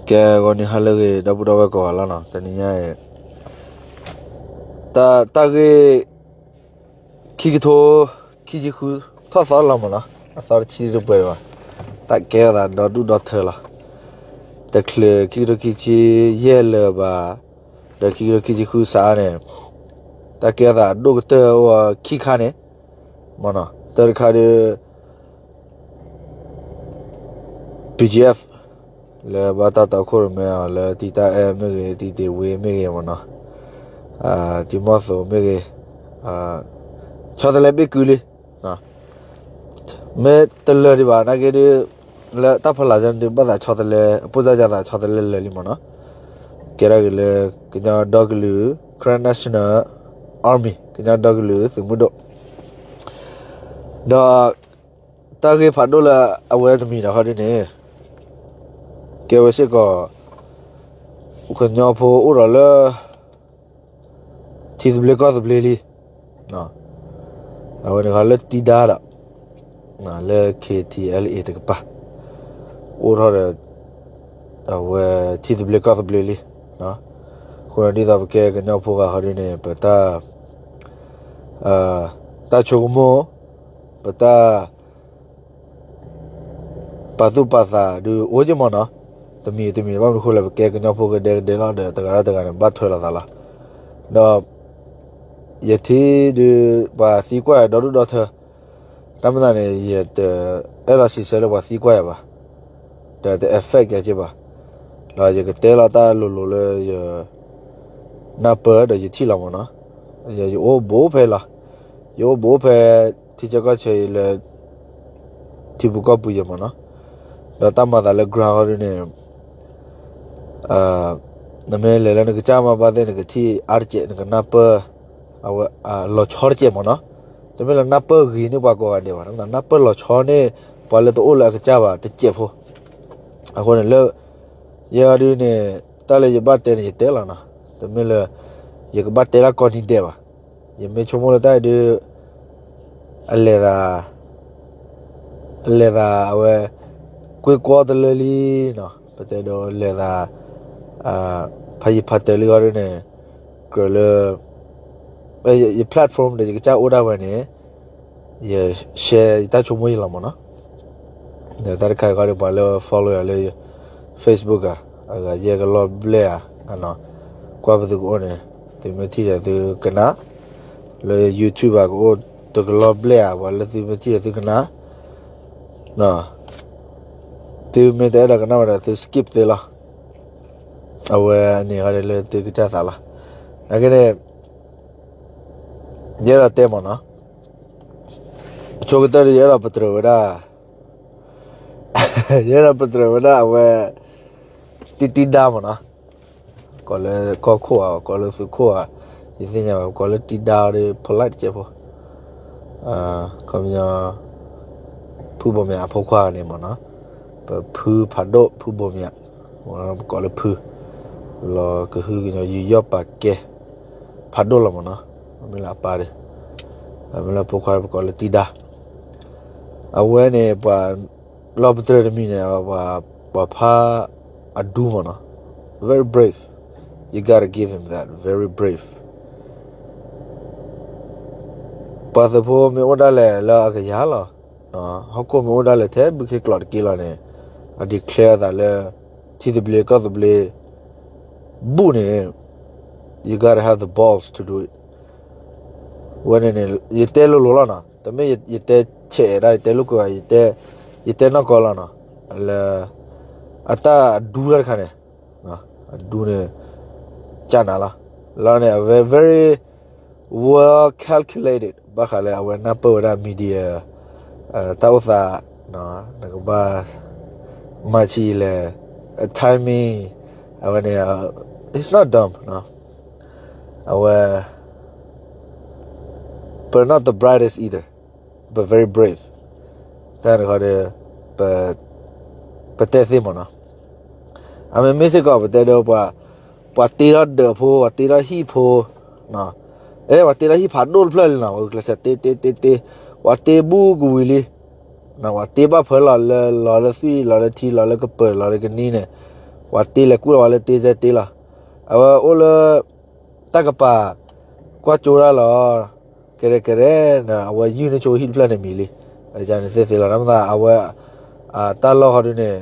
ကဲ ဂီၤနံၤဟါလၢအဂ့ၤ ဒီပုၢ်ဒီဝဲၢ်ကိးဂၤလီၤနီၤ, တနံၤညါအံၤ တၢ်ဂ့ၢ် ခံကထိခံဆံဃု ထီၣ်သီလီၤမးနီၤ, အသီတဆံတပှဲၤဘၣ်, တၢ်ကဲထီၣ်သးဒီဒူၣ်ဒီထၢလီၤ. တချုးခံကထိခံဆံယဲၢ်လၢၤဘၣ် ဒီးခံကထိခံဆံဃုစးန့ၣ် တၢ်ကဲထီၣ်သးအဒိၣ်ကတၢၢ်အိၣ်ခံခါန့ၣ် မးနီၤ, တၢ်တခါဒီး BGF လၢဘၣ်တၢ်တီခိၣ်ရိၣ်မဲအီၤလၢတံာ်တာ်အဲၣ်မ့ၢ်ဂ့ၤ, တံာ်တ့ၢ်ဝ့မ့ၢ်ဂ့ၤမးနီၤ, တံာ်မီၢ်သိးမ့ၢ်ဂ့ၤ, ဆီတလဲဘ့ၣ်ကုလံ, မ့ၢ်တလၢာ်ဒံးဘၣ် နာ်က့ဒီး လၢတၢ်ဖီလာ်န့ၣ်ဒီး ဘၣ်သးဆီတလဲ အပိၢ်စၢ်ယါသးဆီတလဲလၢာ်လံမးနီၤ, ကဲထီၣ်က့ၤလၢ ကညီဒီကလုာ် Karen National Army ကညီဒီကလုာ်သုးမုၢ်ဒိၣ် ဒီး တၢ်ဂ့ၢ်ဖးဒိၣ်လၢအဝဲတမံၤဒီးခီဒ်န့ၣ် ကဲဝဲစ့ၢ်ကီး ကညီဖိအိၣ်ဒီးလၢ ထံသဘျ့ကီၢ်သဘျ့လံ, အဝဲန့ၣ်ခီလၢတံဒါဒီး လၢ KTLA တကပၤ အိၣ်ထီၣ်ဒီး အဝဲထံသဘျ့ကီၢ်သဘျ့လံ, အဃိန့ၣ် ဒ်သိးပကဲကညီဖိဂၤခီဒ်န့ၣ် ပတၢ် တၢ်ဆိကမိၣ် ပတၢ် ပာ်သူၣ်ပာ်သးဒုးအိၣ်က့မးနီၤ, တမံၤတမံၤဘၣ်မနုၤဃိလဲၣ် ပကဲကညီဖိကဒဲကဒဲလီၤဒီး တဂၤဒီးတဂၤန့ၣ် ဘၣ်ထွဲလိာ်သးလီၤ. ဒီး ယထံၣ်ဒုး ပှၤသံကွၢ်ယၤဒီဒူၣ်ဒီထၢ, တၢ်မ့ၢ်သးန့ၣ် ယတအဲၣ်ဒိးစံးဆၢလၢပှၤသံကွၢ်ယၤဘၣ်, ဒီးတ affect ယၤက့ဘၣ်, ဒီးယကတဲလီၤတၢ်လိၤလိၤလၢယ နၢ်ပၢၢ်ဒီးယထံၣ်လီၤမးနီၤ, ယအိၣ်ဘူးဖဲလီၤ, ယအိၣ်ဘူးဖဲ ထံဆၢကီၢ်ဆၢအံၤလၢ ထံပူၤကီၢ်ပူၤယဲမးနီၤ, ဒီးတၢ်မၤသးလၢ ground ခီဒ်န့ၣ် နမ့ၢ်လဲၤလၢနကစၢ်မၤဘၣ်သ့ၣ် နကထံၣ်အါတကဲး နကနၢ်ပၢၢ် အဝဲ လီၤဆီတကဲးမးနီၤ, တမ့ၢ်လၢနၢ်ပၢၢ်ဂ့ၤန့ၢ်ပှၤကိးဂၤဒဲးဘၣ်, နၢ်ပၢၢ်လီၤဆီန့ၢ် ပှၤလၢတအိၣ်လၢအကစၢ်ဘၣ်တကဲးဖိ, အဃိန့ၣ်လၢ ယဲဒုးန့ၣ် တၢ်လၢယဘၣ်တဲန့ၣ် ယတဲလီၤနီၤ, တမ့ၢ်လၢ ယကဘၣ်တဲတၢ်ကိးနံၤဒဲးဘၣ်, ယမ့ၢ်ဆိကမိၣ်လၢတၢ်အံၤဒုး အလဲၤသး အလဲၤသးအဝဲ ကွ့ၢ်ကွီတလၢလံနီၤ, ပတဲဒိးလဲၤသး ဖးယံၤဖးတၢၢ်လံခီဒ်န့ၣ် ကြၢးလၢ ယ platform ဒီးယကစၢ်အိၣ်ဒၣ်ဝဲန့ၣ် ယ share ယတၢ်ဆိကမိၣ်ယံလီၤမးနီၤ, ဒီးတၢ်တခါအံၤခီဒီး ပှၤလၢ follow ယၤလၢ Facebook ဧါ, အဂၤယဲၢ်ကလီၢ်ဘျဲၣ်ဧါ, ကွၢ်ပသုကအိၣ်န့ၣ် သုမ့ၢ်ထံၣ်ဒီးသုကနၣ်, လၢ YouTube ဧါ ကအိၣ်တကလီၢ်ဘျဲၣ်ဧါ, ပှၤလၢသုမ့ၢ်ထံၣ်ဒီးသုကနၣ် သုမ့ၢ်တအဲၣ်ဒိးကနၣ်ဝဲဒီးသု skip သ့လီၤ, အဝဲန့ၣ်ခီဒီးလၢသုကစၢ်သးလီၤ, နာ်က့န့ၣ် ယအဲၣ်ဒိးတဲမးနီၤ, အဆိကတၢၢ်ဒီး ယအဲၣ်ဒိးပတြၢၤဝဲဒၣ် ယအဲၣ်ဒိးပတြၢၤဝဲဒၣ်အဝဲ တံတံဒါမးနီၤ, ကိးလၢကီၢ်ခိၣ်ဧါ ကိးလၢသုးခိၣ်ဧါ, ယသ့ၣ်ညါဘၣ် ပကိးလၢတံဒါဒီး polite တကဲးဖိ, ခီပညီ ဖုဘိၣ်မၠးအဖိခွါန့ၣ်မးနီၤ, ပဖုဖးဒိၣ်ဖုဘိၣ်မၠး, ပကိးလၢဖု, လီၤကဟုကညီယူးယီၣ်ပာ်ကဲ ဖးဒိၣ်လီၤမးနီၤ, မ့ၢ်လၢအပၢ်ဒီး မ့ၢ်လၢအဖိခွါပကိးလၢတံဒါ, အဝဲန့ၣ် ပှၤလီၤပတြၢၤတမံၤန့ၣ် ပှၤဖးအဒူမးနီၤ, very brave, you gotta give him that, very brave. ပှၤသုးဖိမ့ၢ်အိၣ်ဒၣ်လဲာ်လၢအကယၤလီၤ, ဟီၣ်ခိၣ်မ့ၢ်အိၣ်ဒၣ်လဲာ်ထဲဘုခ့ကျိးတက့ၢ်လီၤန့ၣ် အ declare အသးလၢ ထံသဘျ့ကီၢ်သဘျ့ ဘူးန့ၣ် you gotta have the balls to do it. ဝဲန့ၣ်န့ၣ် ယတဲလိၤလိၤလီၤနီၤ, တမ့ၢ်ယတဲဆဲးဒၣ် ယတဲလိာ်ကွဲဘၣ်, ယတဲနီၢ်ကီၢ်လီၤနီၤ, လၢ အတၢ်အဒူတၢ်တခါန့ၣ် အဒူန့ၣ် ကနၤလီၤ, လီၤန့ၣ် very well calculated ဘၣ်ဃးလၢအဝဲနၢ်ပၢၢ်ဝဲဒၣ် media တၢ်အိၣ်သး, နကဘၣ် မၤဆံးလဲၣ်, timing အဝဲန့ၣ် it's not dumb အဝဲ but not the brightest either, but very brave. တၢ်န့ၣ်ခီဒီး ပတဲသ့မးနီၤ, အမ့မ့ၢ်စ့ၢ်ကီး ပတဲဒီး ပှၤတ့ထီၣ်ဒၢးဖိ ပှၤတ့ထီၣ်ဟံၣ်ဖိ, အဲ ပှၤတ့ထီၣ်ဟံၣ်ဖးဒိၣ်တဖျၢၣ်လံနီၤ, ပကျဲးစၢးတ့တ့တ့တ့, ပှၤတ့ဘူးကဝံၤလံ, ပှၤတ့ဘၣ်ဖၢလီၤလၢ လီၤလၢသွံၣ် လီၤလၢထံ လီၤလၢကပၢၤ လီၤလၢကနံန့ၣ်, ပှၤတ့လဲၤကူၣ်လီၤဝဲလၢတ့စဲတ့လီၤ. အဝဲအိၣ်လၢ တၢ်ကပၤ ကွၢ်ကၠိဒၣ်လီၤ. ကရဲကရဲ အဝဲယုၢ်န့ၢ်ဆိဟံၣ်တဖျၢၣ်န့ၣ်မံၤလံ. အန့ၣ်သ့သ့လီၤ. တၢ်မၤသးအဝဲ အတၢ်လီၢ်ဃီဒုန့ၣ်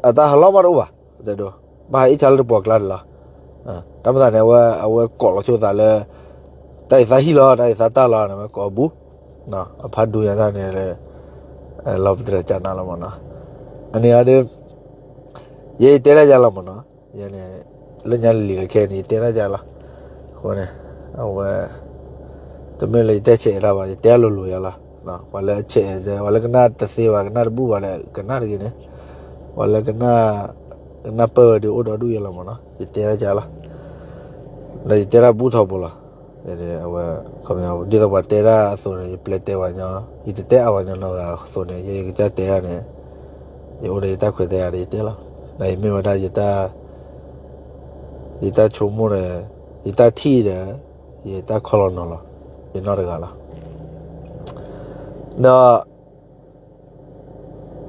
အတၢ်ဟးလီၢ်မးတအိၣ်ဘၣ်. တဲဒိ ဘၣ်ဟးအ့ၣ်ဆါလၢတပှီၤကျါန့ၣ်လီၤ. တၢ်မၤသးန့ၣ် အဝဲ အဝဲကိးလီၤဆိသးလၢ တၢ်အံၤသးဟံၣ်လီၤ တၢ်အံၤသးတၢ်လီၤန့ၣ် အဝဲကိးအဘူး အဖးဒိၣ်ညါတၢ်န့ၣ် လီၤပတြၢၤကနၣ်လီၤမးနီၤ. အန့ၣ်အဒု ယဲယတဲတၢ်ယါလီၤမးနီၤ. ယဲန့ၣ် လၢညါလံၤလၢခဲအံၤန့ၣ် ယတဲတၢ်ယါလီၤ. အဃိန့ၣ် အဝဲ တမ့ၢ်လၢယတဲဆဲးတၢ်ဘၣ် ယတဲအလိၤလိၤယါလီၤ. ပှၤလၢအဆဲး ပှၤလၢကနၣ်တသ့ဘၣ် ကနၣ်တဘူၣ်ဘၣ်ဒီး ကနၣ်တဂ့ၤန့ၣ် ပှၤလၢကနၣ် ကနၣ်ပၢၢ်ဝဲဒုးအိၣ်ဒီးဒူၣ်ယါလီၤမးနီၤ. ယတဲတၢ်ယါလီၤ. ဒီးယတဲတၢ်ဘူၣ်ထီဘိလီၤ. အဝဲ ဒ်သိးပှၤတဲတၢ်အသိးန့ၣ် ယပျဲတဲပှၤညီ ယတတဲအါပှၤညီနီတဂၤအသိးန့ၣ် ယကစၢ်တဲတၢ်န့ၣ် ယအိၣ်ဒီးယတၢ်ခွဲးတၢ်ယာ်ဒီးယတဲလီၤ. ဒီးယမ့ၢ်ဝဲဒၣ် ယတၢ်ဆိကမိၣ်ဒီး ယတၢ်ထံၣ်ဒီး ယတၢ်ခီလီၤနီၤလီၤ ယနီတဂၤလီၤ.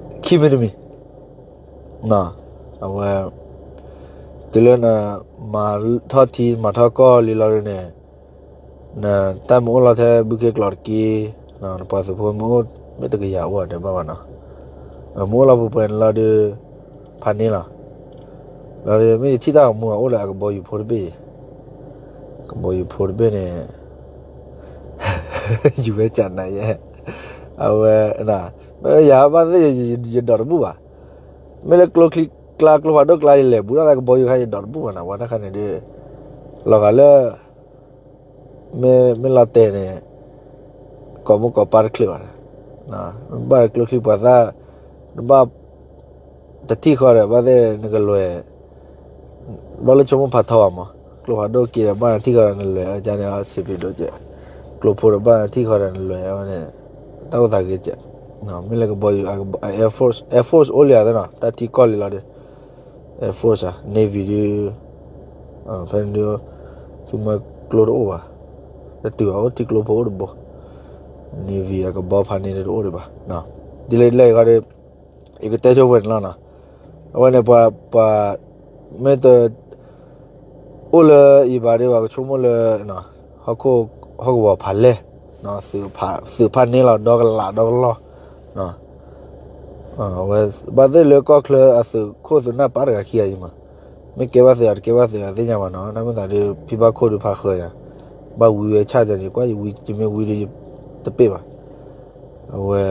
ဒီး ခံမံၤတမံၤ အဝဲ တုၤလၢန မၤထီၣ်ထံမၤထီၣ်ကီၢ်လံလီၤဒုးန့ၣ် နတၢ်မ့ၢ်အိၣ်လီၤထဲဘုခ့ကျိးတက့ၢ်, နပှၤသုးဖိမ့ၢ်အိၣ် မ့ၢ်တကယၤအိၣ်အတဲဘၣ်ဘၣ်နီၤ, မ့ၢ်အိၣ်လီၤပှဲၤပှဲၤန့ၣ်လီၤဒုး ဖးန့ၢ်လီၤ. လီၤဒုး မ့ၢ်ယထံၣ်တၢ်ဂီၤမူအအိၣ်လၢအကဘီယူၤဖိတဘ့ၣ်အံၤ, ကဘီယူၤဖိတဘ့ၣ်န့ၣ် ယူၤဝဲကနၤယဲ, အဝဲ ယၤဘၣ်သ့ၣ် ယဒိးတဘူၣ်ဘၣ်. မ့ၢ်လၢကျိချံကျါ ကျိဖးဒိၣ်ကျါ ယလဲၤဘူးထီၣ်သးကဘီယူၤခါ ယဒိးတဘူၣ်ဘၣ်နီၤ, ပှၤတၢ်ခါန့ၣ်ဒုး လီၤဂာ်လၢ မ့ၢ်လီၤတဲာ်န့ၣ် ကိးမိၢ်ကိးပၢ်တချုးဘၣ်, ဘၣ်ကျိချံပှၤသၣ် နဘၣ် တထံၣ်ဃီဒီး ဘၣ်သ့ၣ်နကလွဲၤ, ဘၣ်လၢဆိကမိၣ်ဖးထီဘၣ်မး, ကျိဖးဒိၣ်က့ၤဒီး ဘၣ်နထံၣ်ဃီဒီးနလွဲၤ အကန့ၣ် စံးပ့ၤဒိၣ်ကဲး, ကျိဖိဒီး ဘၣ်နထံၣ်ဃီဒီးနလွဲၤ အဝဲန့ၣ် တၢ်အိၣ်သးဂ့ၤကဲး, မ့ၢ်လၢကဘီယူၤ Air Force, Air Force အိၣ်လံဧါသ့ၣ်နီၤ, တၢ်ထံကီၢ်လံလီၤဒုး Air Force ဧါ, Navy ဒုး ဖဲန့ၣ်ဒုး သုးမီၤကျိတအိၣ်ဘၣ်, တတုၤဘၣ် အိၣ်ထံကျိဖိအိၣ်တဘိ, Navy အကဘီဖးန့ၣ်ဒုးတအိၣ်ဒံးဘၣ်, ဒ်လဲၣ်ဒ်လဲၣ်အံၤဃီဒီး ယကတဲဆိဝဲန့ၣ်လီၤနီၤ, အဝဲန့ၣ် ပှၤ ပှၤ မ့ၢ်တ အိၣ်လၢယဘၣ်ဒီး ပှၤကဆိကမိၣ်လၢ ဟီၣ်ခိၣ် ဟီၣ်ကဝီၤဖးလဲၢ်, သုးဖးန့ၢ်လီၤ ဒီကလးဒီကလီၢ်, ဝဲ ဘၣ်သ့ၣ်လၢကီၢ်ချၢအသုးခိၣ်သုးနၢ်ပၢ်တဂၤခံဂၤအံၤမး, မ့ၢ်ကဲဘၣ်သုးဧါ တကဲဘၣ်သုးဧါ သ့ၣ်ညါဘၣ်နီၤ, တၢ်မ့ၢ်သးဒုး ဖံဘၣ်ခိၣ်ဒုးဖးဃၢၤယၤ, ဘၣ်ဝံဝဲဆၣ်န့ၣ် ကွၢ်ယဝံ ယမ့ၢ်ဝံဒုး တပ့ၢ်ဘၣ်, အဝဲ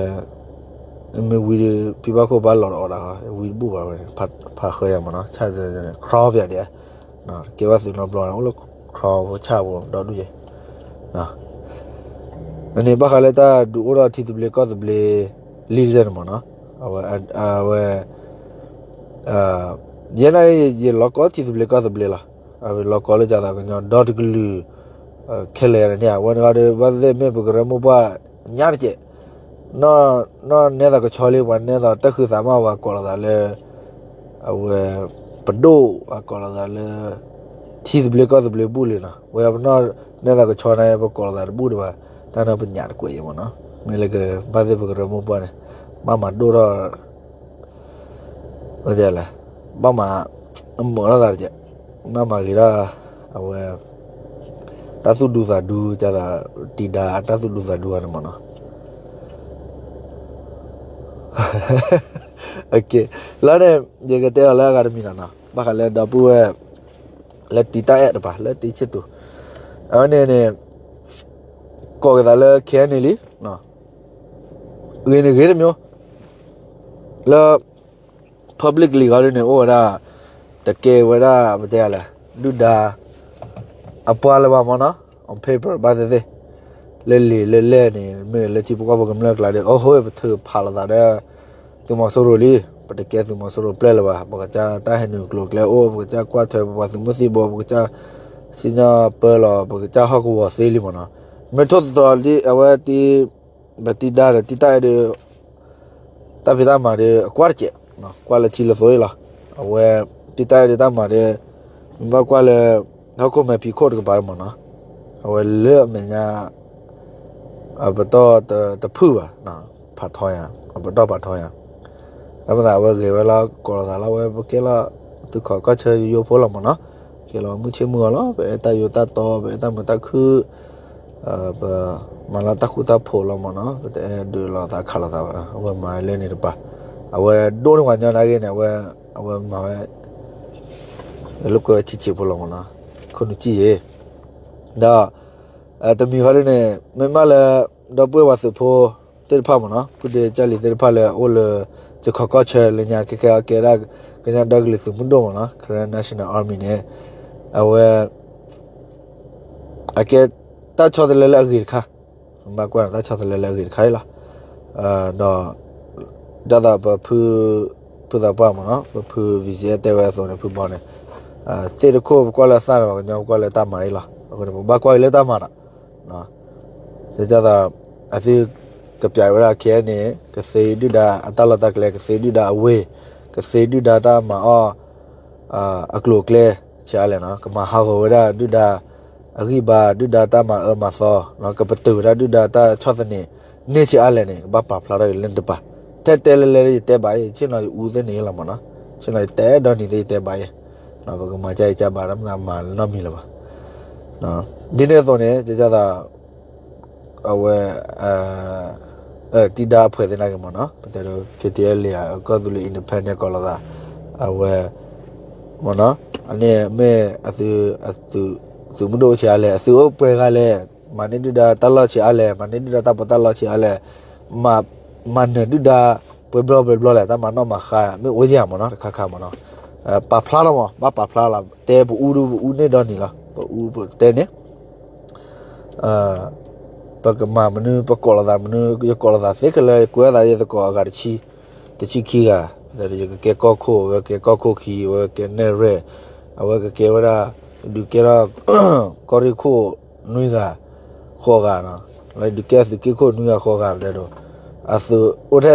မ့ၢ်ဝံဒုး ဖံဘၣ်ခိၣ်ဘၣ်လီၤတအီၣ်ဒၣ်ဃီ ဝံတဘူၣ်ဘၣ်ဝဲန့ၣ်, ဖးဃၢၤယၤမးနီၤ, ဆၣ်န့ၣ် ခရီပၠးဒံး, ကဲဘၣ်သုးနီတဘျီန့ၣ် အိၣ်လၢခရီဖိဆၣ်ဖိဒီဒူၣ်ယဲ, အန့ၣ်ဘၣ်ဃးလၢတၢ်ဒုးအိၣ်ထီၣ်ထံသဘျ့ကီၢ်သဘျ့ လံတစဲးန့ၣ်မးနီၤ, အဝဲ အဝဲ ယဲန့ၣ် ယလီၤကီထံသဘျ့ကီၢ်သဘျ့လီၤ, အဝဲလီၤကီလၢယသးကညီဒီတကလုာ် ခဲလၢာ်န့ၣ် အဝဲန့ၣ်ဃီဒီး ဘၣ်သ့ၣ်သ့ၣ်မ့ၢ်ပကရၢမိၢ်ပှၢ်ညါတကဲး, နီၢ်နဲသးကဆီလံ ပှၤနဲသးတၢ်ဃုသးမး ပှၤကိးလီၤသးလၢ အဝဲ ပဒိၣ် ပှၤကိးလီၤသးလၢ ထံသဘျ့ကီၢ်သဘျ့ဘူၣ်လံနီၤ, ဝဲပနီၢ်နဲသးကဆီန့ၣ် ပကိးလီၤသးတဘူၣ်ဒံးဘၣ်, တၢ်န့ၣ်ပညးတကွဲးယဲမးနီၤ, မ့ၢ်လၢက ဘၣ်သ့ၣ်ပကရၢမိၢ်ပှၢ်န့ၣ် ဘၣ်မၤဒိၣ်ထီၣ် ဝဲတဲလဲၣ်, ဘၣ်မၤ မုာ်ထီၣ်သးတကဲး, ဘၣ်မၤဂ့ၤထီၣ် အဝဲ တၢ်သူၣ်ဒူသးဒူ ကသးတံၤဒါ တၢ်သူၣ်ဒူသးဒူအီၤန့ၣ်မးနီၤ, လီၤန့ၣ် ယကတဲအီၤလၢအဂၤတမံၤလီၤနီၤ, ဘၣ်ဃးလၢဒီပုၢ်ဝဲၢ် လၢတံၤတၢ်အဲၣ်တပၤ လၢတံၤဆ့တူၤ, အဝဲန့ၣ်န့ၣ် ကိးက့ၤသးလၢ ခဲအံၤန့ၣ်လံ ဂ့ၤန့ၣ်ဂ့ၤတမံၤ လၢ public လံၤဂီၤဒ်န့ၣ် အိၣ်ဝဲဒၣ် တကဲဝဲဒၣ် ပတဲလဲၣ် ဒုၣ်ဒါ အပှၤလၢၤဘၣ်မးနီၤ on paper ဘၣ်သ့ၣ်သ့ၣ် လၢလံာ်လၢလဲၢ်န့ၣ် မ့ၢ်လၢထံဖိကီၢ်ဖိကမျၢၢ်ကျါဒီး အိၣ်ဟိ ပထုးဖးလိာ်သးဒီး သုးမီၤစိရိၤလံ, ပတကဲသုးမီၤစိရိၤပျဲၢ်လၢၤဘၣ်, ပကစၢ်တၢ်ဟဲနုာ်ကျိၤကျဲအိၣ်, ပကစၢ်ကွၢ်ထွဲပပှၤသုးမုၢ်သံၣ်ဘိ, ပကစၢ်စံၣ်ညီၣ်ပၢလီၤ, ပကစၢ်ဟီၣ်ကဝီၤသ့လံမးနီၤ, မ့ၢ်ထိၣ်သတြီၤဒ်အဝဲတံၤ ပတံၤဒါဒီးတံၤတၢ်အဲၣ်ဒီး တၢ်ဖံးတၢ်မၤဒီး အကွၢ်တစဲး, ကွၢ်လၢထံလၢသိအံၤလီၤ. အဝဲ တံၤတၢ်အဲၣ်ဒီးတၢ်မၤဒီး မ့ၢ်ဘၣ်ကွၢ်လၢ ဟီၣ်ခိၣ်မဲာ်ဖံးခိၣ်တကပၤမးနီၤ, အဝဲလၢအမဲာ်ညါ အပတီၢ်တဖုၣ်ဘၣ်, ဖးထီယၤ, အပတီၢ်ဖးထီယၤ, အမ့ၢ်သးအဝဲဂဲၤဝဲလီၤ ကိးလိာ်သးလီၤ အဝဲပကဲလီၤ သုးခိးကီၢ်ဆၢယိယိဖိလီၤမ့ၢ်နီၤ, ကဲလီၤမုၢ်ဆ့ၣ်မုၢ်ဂီၤလီၤ, ပအဲၣ်တၢ်ယိၤတၢ်တီ ပအဲၣ်တၢ်မုာ်တၢ်ခုၣ်, ပမၤလၢတၢ်ဃူတၢ်ဖိးလီၤမ့ၢ်နီၤ, ပတအဲၣ်ဒုးလိာ်သးခးလိာ်သးဘၣ်, အဝဲမၤဝဲလၢန့ၣ်တပၤ, အဝဲဒိၣ်န့ၢ်ပှၤညီနာ်က့န့ၣ်, အဝဲမၤဝဲ လၢကွဲဝဲဆံးဆံးဖိလီၤမ့ၢ်နီၤ, ခိၣ်နူာ်ကံၣ်ယဲ, ဒီး တမံၤဃီဒ်န့ၣ် မ့ၢ်မးလၢ ဒီပုၢ်ဝဲၢ်ပှၤသုးဖိသ့ၣ်တဖၣ်မ့ၢ်နီၤ, ဖုဒ့ကၢ်လံၤသ့ၣ်တဖၣ်လၢအအိၣ်လၢ ယခီကီၢ်ဆၢလၢညါ ခဲကဲအကဲဒၣ် ကညီဒီကလုာ်သုးမုၢ်ဒိၣ်မ့ၢ်နီၤ, Karen National Army န့ၣ်, အဝဲ အကဲတၢ်ဆီတလဲလၢအဂ့ၤတခါ, ဘၣ်ကွၢ်န့ၣ် တၢ်ဆီတလဲလၢအဂ့ၤတခါအံၤလီၤ. ဒီး ဒ်သိးပဖု ဖုသးပှၢ်မ့ၢ်နီၤ, ပဖု V C S တဲဝဲအသိးန့ၣ် ဖုဘီန့ၣ်, သ့ၣ်တခိၣ်ပကွၢ်လၢသၣ်န့ၣ် ပှၤကညီပကွၢ်လၢတၢ်မၤအံၤလီၤ. အဃိန့ၣ် ပဘၣ်ကွၢ်က့ၤလၢတၢ်မၤဒီး ဒ်သိး အသုကပျးဝဲဒၣ်ခဲအံၤန့ၣ် ကသ့ဒုၣ်ဒါအတၢ်လီၢ်တၢ်ကျဲ, ကသ့ဒုၣ်ဒါအဝ့ၢ်, ကသ့ဒုၣ်ဒါတၢ်မၤအီၣ် အကျိၤအကျဲ ဆံးအါလဲၣ်နီၤ, ကမၤဟးဂီၤဝဲဒၣ်ဒုၣ်ဒါအဂံၢ်ဘါ, ဒုၣ်ဒါတၢ်မၤအၢမၤသီ, ကပတုာ်ဝဲဒၣ်ဒုၣ်ဒါတၢ်ဆီၣ်သနံးန့ၢ်ဆံးအါလဲၣ်န့ၣ် ကဘၣ်ပာ်ဖျါထီၣ်က့ၤလၢန့ၣ်တပၤ. ထဲတဲလဲၤလဲၤ ယတဲဘၣ်အံၤ, ဆ့ၣ်နီၤယအူသ့ၣ်န့ၣ်လီၤမ့ၢ်နီၤ, ဆ့ၣ်နီၤယတဲဒီနံၤသ့ၣ်ယတဲဘၣ်အံၤ, ပကမၤကၢ်အံၤကၢ်ဘၣ် တမ့ၢ်မၤနီတမံၤလၢၤဘၣ်. ဒ်န့ၣ်အသိးန့ၣ် ကစၢ်သး အဝဲ တံၢ်ဒါအဖှဲးသ့ၣ်နာ်က့ၤမ့ၢ်နီၤ, ပတဲဒိ K T L A ကီၢ်သူလ့ၤ independent ကိးလိာ်သး, အဝဲ မ့ၢ်နီၤ, အန့ၣ်မ့ၢ်အသု သုးမုၢ်ဒိၣ်အိၣ်ဆံးအါလဲၣ်, အသုအိၣ်ပှဲၤဂၤလဲၣ်, မၤန့ၢ်ဒုၣ်ဒါတၢ်လီၢ်ဆံးအါလဲၣ်, မၤန့ၢ်ဒုၣ်ဒါတၢ်ပီးတၢ်လီဆံးအါလဲၣ်, မၤနၢၤဒုၣ်ဒါ ပှဲၤဘျီပှဲၤဘျီလဲၣ်, တၢ်မၤနီၣ်မၤဃါ မ့ၢ်အိၣ်ယၤမ့ၢ်နီၤ, တခါခါမ့ၢ်နီၤ, ပာ်ဖျါလီၤမး, ဘၣ်ပာ်ဖျါလီၤ, တဲပအူဒု ပအူန့ၢ်ဒီနံၤလီၤ, ပအူပတဲန့ၣ် ပကမၤမနုၤ ပကိးလိာ်သးမနုၤ, ယကိးလိာ်သးသ့ခဲလၢာ်, ယကွဲးသးယသကိးအဂၤတဆံ, တဆံခံဂၤ, ယကကဲကီၢ်ခိၣ်, အဝဲကဲကီၢ်ခိၣ်ခံ, အဝဲကဲနဲၣ်ရွဲၣ်, အဝဲကကဲဝဲဒၣ် ဒုးကဲထီၣ် ကီၢ်ရ့ၣ်ခိၣ်နွံဂၤ ဃိးဂၤနီၤ, လၢဒုးကဲအသုးက့ခိၣ်နွံဂၤဃိးဂၤ ပတဲဒိ, အသုးအိၣ်ထဲ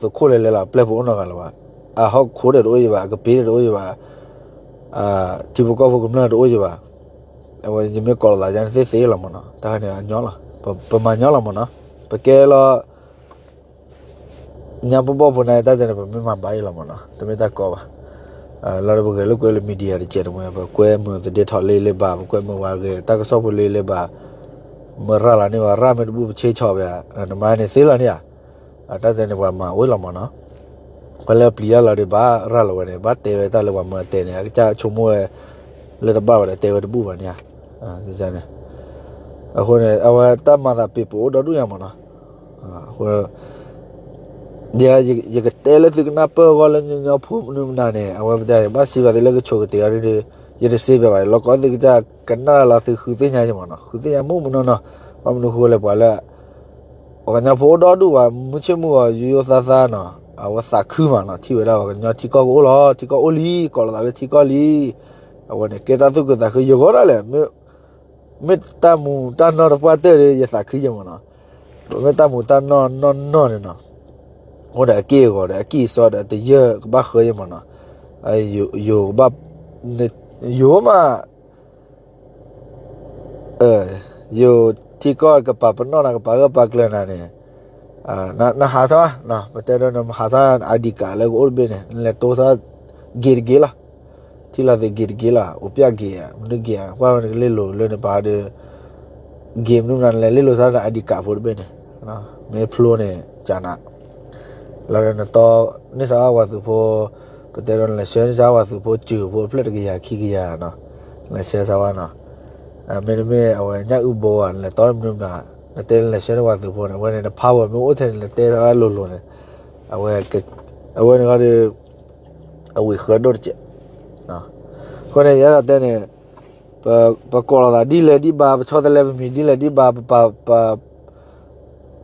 သုးခိၣ်လဲၤလဲၤလီၤ, ပျဲၢ်ဖိအိၣ်နီတဂၤလၢၤဘၣ်, အဟီၣ်ခိၣ်ဒီးတအိၣ်ယဘၣ်, အကပ့ၤဒီးတအိၣ်ယဘၣ်, ထံဖိကီၢ်ဖိကမျၢၢ်တအိၣ်ယဘၣ်, အဝဲယမ့ၢ်ကိးလိာ်သးယါန့ၣ်သ့သ့လီၤမ့ၢ်နီၤ, တၢ်န့ၣ်အညီလီၤ, ပမၤညီလီၤမ့ၢ်နီၤ, ပကဲလီၤ ညါပဘီၣ်ဖိန့ၣ် တၢ်န့ၣ် ပမ့ၢ်မၤဘၣ်အံၤလီၤမ့ၢ်နီၤ, တမ့ၢ်တၢ်ကီဘၣ်. လီၤဒီးပဂဲၤလိာ်ကွဲလၢ media တကဲးတမှဲ, ပကွဲမုာ်သဒ့ထီၣ်လ့လ့ဘၣ်, ပကွဲမုာ်ဝဲဂဲၤ တၢ်ကစီၣ်ဖိလ့လ့ဘၣ်, မ့ၢ်ရၤလီၤန့ၢ်ဝဲ ရၤမ့ၢ်တဘူၣ်ပဆ့ဆီၣ်ဝဲ, နမၤန့ၣ်သ့လီၤန့ၣ်ဧါ, တၢ်န့ၣ်ပှၤမၤအိၣ်လီၤမ့ၢ်နီၤ, ပှၤလၢပျံၤတၢ်လီၤဒီး ဘၣ်ရၤလီၤဝဲန့ၣ်, ဘၣ်တဲဝဲတၢ်လၢပှၤမၢအတဲန့ၣ်, အကစၢ်ဆိကမိၣ်ဝဲ လၢတဘၣ်ဝဲဒီးတဲဝဲတဘူၣ်ဘၣ်န့ၣ်ဧါ, အဃိန့ၣ် အဝဲတၢ်မၤသးပ့ၤပအိၣ်ဒီဒူၣ်ညါမ့ၢ်နီၤ, အဃိ ယကတဲလၢသုကနၢ်ပၢၢ်အဂီၢ်လၢညီညီဖိမနုၤမနုၤန့ၣ်, အဝဲပတဲဘၣ်စံးဘၣ်သုလၢကဆိးကတ့ၤအီၤဒ်ဒီး, ယတစံးဘၣ်ဘၣ်, လီၤကီသ့ၣ်ကစၢ်ကနၣ်လၢသုဃုသ့ၣ်ညါယမ့ၢ်နီၤ, ဃုသ့ၣ်ညါမုၢ်မနီၤနီၤ, ဘၣ်မနုၤဃိလဲၣ်ပှၤလၢ ပှၤကညီဖိအိၣ်ဒီဒူၣ်ဘၣ်, မုၢ်ဆ့ၣ်မုၢ်ဂီၤယိယိသးသးနီၤ, အဝဲသးခုမးနီၤ, ထံၣ်ဝဲဒၣ်ပှၤကညီထံကီၢ်ကအိၣ်လီၤ, ထံကီၢ်အိၣ်လံ, ကိးလိာ်သးလၢထံကီၢ်လံ, အဝဲန့ၣ် ကဲတၢ်သူၣ်ခုသးခုယဂီၢ်ဒၣ်လဲာ်, မ့ၢ်တၢ်မူးတၢ်နီၢ်တပှၢ်တၢၢ်ဒီး ယသးခုယမ့ၢ်နီၤ, ပမ့ၢ်တၢ်မူးတၢ်နီၢ်နီၢ်နီၢ်န့ၣ်နီၤ, အိၣ်ဒီးအက့ၢ်အဂီၤဒီးအကံၢ်အစီဒီးတယၢၢ်ကဘၣ်ဃၢယမ့ၢ်နီၤ, ယိၤကဘၣ်, ယိၤမး ယိၤထံကီၢ်ကပာ်ပနီၣ်နၤ ကပာ်ဂၢၢ်ပာ်ကျၢၤနၤန့ၣ်, နဟးထီၣ်, ပတဲဒီးနဟးထီၣ် ID card လၢကအိၣ်တဘ့ၣ်န့ၣ် နလဲၤတိထီၣ်ဂ့ၤတဂ့ၤလီၤ, ထံၣ်လီၤသ့ဂ့ၤတဂ့ၤလီၤ, အိၣ်ပျဲၢ်ဂ့ၤဧါ, မနုၤဂ့ၤဧါ, ကွၢ်ဝဲနကလ့ၣ်လိၤလၢနပၤဒီး, ဂ့ၤမနုၤမနုၤ နလဲၤလ့ၣ်လိၤစါန ID card ဖိတဘ့ၣ်န့ၣ်, မ့ၢ်ဖျိန့ၣ် ကနၤ လီၤဒီးနတီန့ၢ်စါဝဲသုးဖိ, ပတဲဒီးနလဲၤဆှၢန့ၢ်စါဝဲသုးဖိစုာ်ဖိတဖျၢၣ်တကယၤခံကယၤနီၤ, နလဲၤဆှၢစါဝဲနီၤ, မ့တမ့ၢ်အဝဲညၣ်အုၣ်ဘိဧါ, နလဲၤတီမနုၤမနုၤ, နတဲနလဲၤဆှၢန့ၢ်ဝဲသုးဖိန့ၣ်, အဝဲန့ၣ်န power မ့ၢ်အိၣ်ထဲန့ၣ် နတဲစါဝဲလိၤလိၤန့ၣ်, အဝဲ, အဝဲန့ၣ်ဒီး အဝံၤဃၢဒိၣ်တကဲး, အဃိန့ၣ် ယအဲၣ်ဒိးတဲန့ၣ် ပကိးလိာ်သးဒ်လဲၣ်ဒ်ဘၣ်, ပဆီတလဲပမံၤဒ်လဲၣ်ဒ်ဘၣ်, ပပာ်, ပ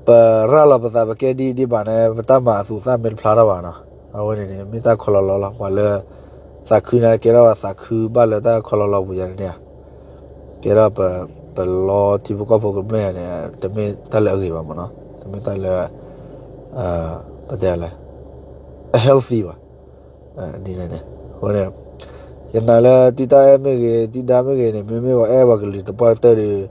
ပရၤလီၤပသး ပကဲဒ်ဒ်ဘၣ်န့ၣ် ပတၢ်မၤအသူးသၣ်မ့ၢ်တဖျါထီၣ်ဘၣ်နီၤ, အဝဲန့ၣ်န့ၣ် မ့ၢ်တၢ်ခီလီၤလီၤလီၤ, ပှၤလၢ သးခုန့ၣ် ကဲထီၣ်ပှၤသးခုဘၣ်လၢတၢ်ခီလီၤလီၤပူၤယၤန့ၣ်ဧါ, ကဲထီၣ်ပလီထံဖိကီၢ်ဖိကမျၢၢ်ယၤန့ၣ် တမ့ၢ်တၢ်လၢအဂ့ၤဘၣ်မ့ၢ်နီၤ, တမ့ၢ်တၢ်လၢ ပတဲလဲၣ် အ healthy ဘၣ်. ဒ်န့ၣ်န့ၣ် အဃိန့ၣ် ယနာ်လၢတံၢ်တၢ်အဲၣ်မ့ၢ်ဂ့ၤ တံၢ်ဒါမ့ၢ်ဂ့ၤန့ၣ် မ့မ့ၢ်ပှၤအဲၣ်ပှၤကလုာ်သပှၢ်ကတၢၢ်ဒီး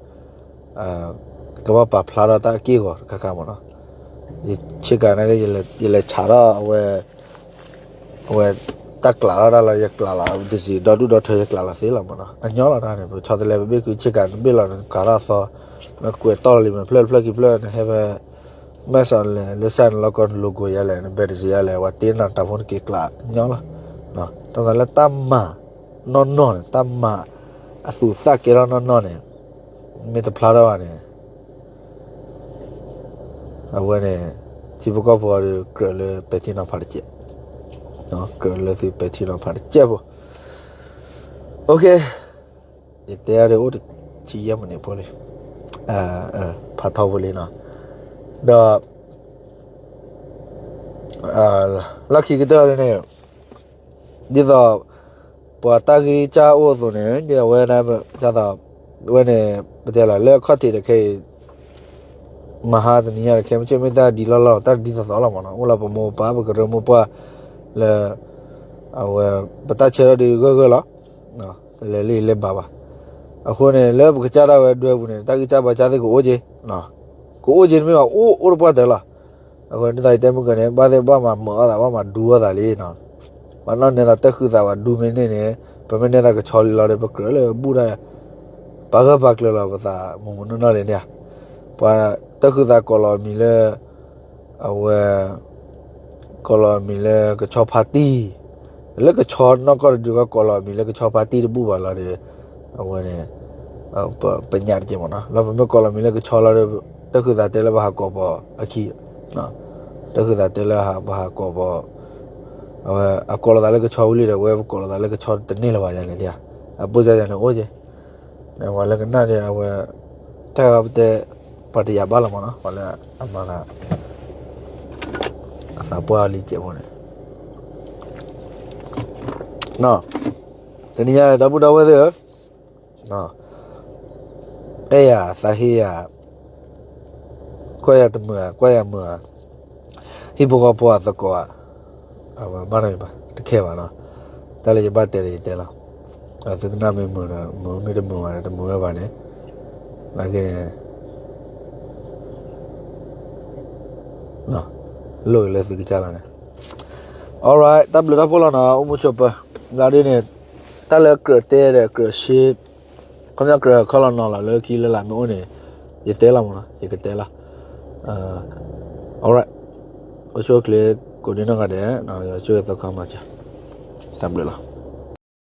ကဘၣ်ပာ်ဖျါထီၣ်တၢ်အက့ၢ်အဂီၤတခါခါမ့ၢ်နီၤ, ယဆ့ကၤနာ်က့ ယလဲၤဆးထီၣ်အဝဲ အဝဲ တၢ်ကျးလီၤတၢ်လီၤ ယကျးလီၤ တစံးဒီဒူၣ်ဒီထၢ ယကျးလီၤသ့လီၤမးနီၤ. အညီလီၤတၢ်န့ၣ် ပဆီတလဲ ပဘ့ၣ်ခုဆ့ကၤ နဘ့ၣ်လီၤ နကၤထီၣ်သီ နကွဲးတီၢ်လီၤလံ မ့ၢ်ဖျၢၣ်တဖျၢၣ်ခံဖျၢၣ် နဟဲဖဲ မဲၢ်စီၤလဲၤ လၢစၢ်နလီၢ်ကီၢ် န logo ယါလဲၣ် န badge ယါလဲၣ် ပှၤတ့နၤတၢ်ဖိ နက့ၤကျး အညီလီၤ. တၢ်သးလၢတၢ်မၤနီၢ်နီၢ်န့ၣ် တၢ်မၤအသူးသၣ်ကဲထီၣ်နီၢ်နီၢ်န့ၣ် မ့ၢ်တဖျါထီၣ်ဘၣ်န့ၣ် အဝဲန့ၣ် ထံဖိကီၢ်ဖိဒီး ကြၢးလၢပဲာ်ထံနီၤဖးတကဲး, ကြၢးလၢသုပဲာ်ထံနီၤဖးတကဲးဖိ. ယတဲအီၤဒီးအိၣ်တဆံယဲၢ်မံးနံးဖိလံ, ဖးထီဖိလံနီၤ. ဒီး လီၢ်ခံကတၢၢ်န့ၣ် ဒ်သိး ပှၤတၢ်ဂံၢ်စၢ်အိၣ်အသိးန့ၣ် ဒ်အဝဲဒၣ် ဝဲန့ၣ် ပတဲလီၤ လၢအခီၣ်ထံးဒီးခဲအံၤ မဟါတနံၤညါဒီးခဲ မ့ၢ်ဆ့ၣ်မ့ၢ်တၢ်ဒ်လီၢ်လီၢ် တၢ်ဒ်သိးသိးလီၤမးနီၤ. အိၣ်လၢပမိၢ်ပၢ် ပကရၢမိၢ်ပှၢ်လၢ အဝဲ ပတၢ်ဆၢထၢၣ်ဒုးဂၢၢ်ဂၢၢ်လီၤ. တလဲၤလံလဲၤဘၣ်ဘၣ်. အဃိန့ၣ် လၢပကစၢ်ဒၣ်ဝဲဒွဲပူၤန့ၣ် တၢ်ဂံၢ်စၢ်ဘါစၢ်သ့ၣ်ကအိၣ်က့ၤ, ကအိၣ်က့ၤတမ့ၢ်ဘၣ် အိၣ်အိၣ်တပှၢ်တၢၢ်လီၤ. အဃိန့ၣ် ဒ်သိးယတဲမုၢ်ကၢန့ၣ် ဘၣ်သ့ၣ်ဘၣ်မၤမုာ်အီၣ်သး ဘၣ်မၤဒူအီၣ်သးလံနီၤ. ပှၤနီၢ်နဲသးတၢ်ဃုသး ပှၤဒူမ့ၢ်န့ၢ်န့ၣ် ပမ့ၢ်နဲသးကဆီလံလီၤဒီး ပကြၢးလၢဘူၣ်တၢ် ပာ်ဂၢၢ်ပာ်ကျၢၤလီၤပသး မုၢ်မုၢ်နီၢ်နီၢ်လံန့ၣ်ဧါ. ပှၤတၢ်ဃုသးကိးလီၤအမံၤလၢ အဝဲ ကိးလီၤအမံၤလၢကဆီဖါတံၢ်, လၢကဆီနီၢ်ကီၢ်တဒုကီၢ် ကိးလီၤအမံၤလၢကဆီဖါတံၢ်တဘူၣ်ဘၣ်လီၤဒီး အဝဲန့ၣ် ပညၣ်တက့ၢ်မးနီၤ. လၢပမ့ၢ်ကိးလီၤမံၤလၢကဆီလီၤဒီး တၢ်ဃုသးတဲလၢပဟးကိးပီၤအခံ, တၢ်ဃုသးတဲလၢပဟးကိးပီၤ, အဝဲအကိးလီၤသးလၢကဆီဝံၤလံဒီး အဝဲပကိးလီၤသးလၢကဆီတန့ၢ်လၢၤဘၣ်ယၤန့ၣ်ဒ်ဧါ. အပိၢ်စၢ်ယၤန့ၣ်အိၣ်က့ၤ ပှၤလၢကနၣ်ဒီးအဝဲ တၢ်ဂၤပတဲ ပှၤတယာ်ဘၣ်လီၤမးနီၤ ပှၤလၢအမၤသး အသးပှၢ်လံကဲးဖိန့ၣ် တနံၤညါဒီပုၢ်ဒီဝဲၢ်သ့ၣ်ဧၢ, အဲၣ်ယၤသးဟ့ယၤ, ကွၢ်ယၤတမုာ်ဧါ ကွၢ်ယၤမုာ်ဧါ, ဟံၣ်ဖိဃီဖိအသကိးဧါ, အဝဲဘၣ်နီတမံၤဘၣ် တခဲဘၣ်နီၤ, တၢ်လၢယဘၣ်တဲဒီးယတဲလီၤ, သုကနၣ်မ့ၢ်မုာ်ဒီးမုာ် မ့ၢ်တမုာ်ဘၣ်ဒီး တမုာ်ဝဲဘၣ်န့ၣ်, နာ်က့န့ၣ် လိၣ်ဂ့ၤလၢသုကစၢ်လီၤန့ၣ်, alright တၢ်ဘျုးတၢ်ဖှိၣ်လီၤနီၤ အိၣ်မူဆိးပၢၤ, လၢဒ်န့ၣ် တၢ်လၢကြၢးတဲဒီးကြၢးရှ့ ခီပညီကြၢးခီလီၤနီၤလီၤလၢခံလၢလာ်မ့ၢ်အိၣ်န့ၣ် ယတဲလီၤမးနီၤ ယကတဲလီၤ, alright အိၣ်ဆူၣ်အိၣ်ချ့ ကိးဒံနီၢ်ဂၤဒဲး ယွၤဆိၣ်ဂ့ၤသီခါမၤစၢၤ, တၢ်ဘျုးလီၤ.